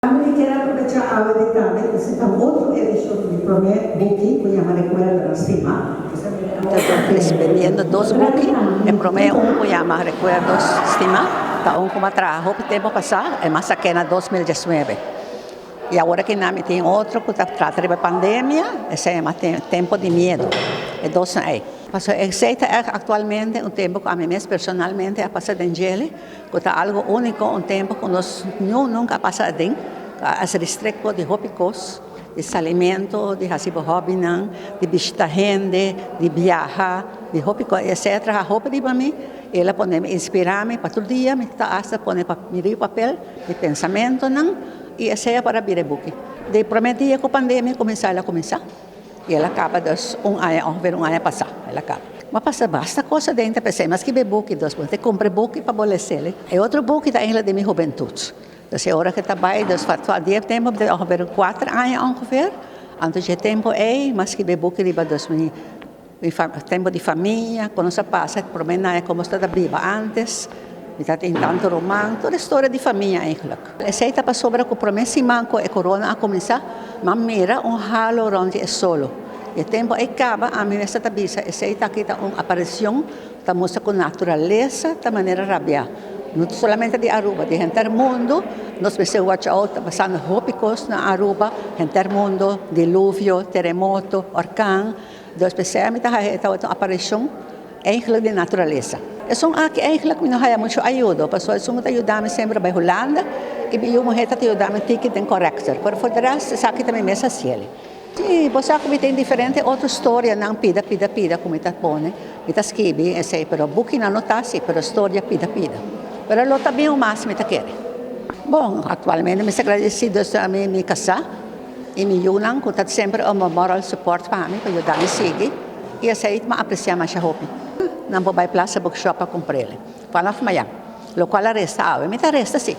Ami mi kier aprovecha awe di tambe presenta un otro edicion di mi prome buki cu yama Recuerdonan Stima. Ta bendiendo dos buki, e prome un cu yama Recuerdos Stima ta un cu mi a traha hopi tempo pasa, e mas a na 2019. Y awor aki nan mi tin otro cu ta trata riba pandemia, esey yama Tempo di Miedo, e dosnan ey. Pasobra esey ta actualmente un tempo cu ami mes personalmente a pasa den djele. Cu ta algo unico, un tempo cu nos nu nunca a pasa aden, a ser restricto di hopi cos, di salimento, di haci bo hobbynan, di bishita hende, di biaha, di hopi cos, esey a traha hopi riba mi, y el a pone mi inspira mi pa tur dia mi ta hasta pone pa mi riba papel mi pensamentonan, y esey a para bira e buki. Di prome dia cu pandemia cuminsa el a cuminsa. Y el a caba dus un aña ongeveer un aña pasa el a caba. Bo a pasa basta cosa aden ta pesey mas skibi e buki dus bo ta cumpra e buki pa bo lesele. E otro buki ta eigenlijk di mi hubentud. Dus e ora cu ta bay dus pa di e tempo ongeveer cuater aña ongeveer anto dje tempo ey mas skibi e buki riba dus mi tempo di famia cu nos a pasa prome naña como nos tabata biba antes mi tabatin tanto ruman tur e storia di famia eigenlijk. Esey ta pasobra cu prome siman cu e corona a cuminsa mi a mira un halo rond di e solo y e tempo ey caba ami mester ta bisa esey ta aki ta un aparicion ta mustra cu naturalesa ta manera rabia no solamente di Aruba di henter mundo nos mester watch out ta pasando hopi cos na Aruba henter mundo diluvio teremoto orkan. Dus p'esei mi ta haya e tabata un aparishon eigenlijk di naturalesa. Esun aki eigenlijk mi no haya mucho ayudo, pasobra esun ku ta yuda mi semper a bai Hulanda i mi yu muhé ta yuda mi tiki den corrector, pero for de rest esaki ta mi mes hasiel. Si, bo sa ku mi tin diferente otro storianan pida pida pida ku mi ta pone, mi ta skibi esei, pero bukinan no ta asi, pero storia pida pida. Pero lo ta bin un mas mi ta kere. Bon, aktualmente mi ta agradesido a mi kasá. I mi yunan ku ta semper un moral support pa mi pa yuda mi sigui i esei mi apresia masha hopi. Nan por bai Plaza Bookshop pa kumpr'el. Vanaf mayan. Lokual a resta awe mi ta resta si.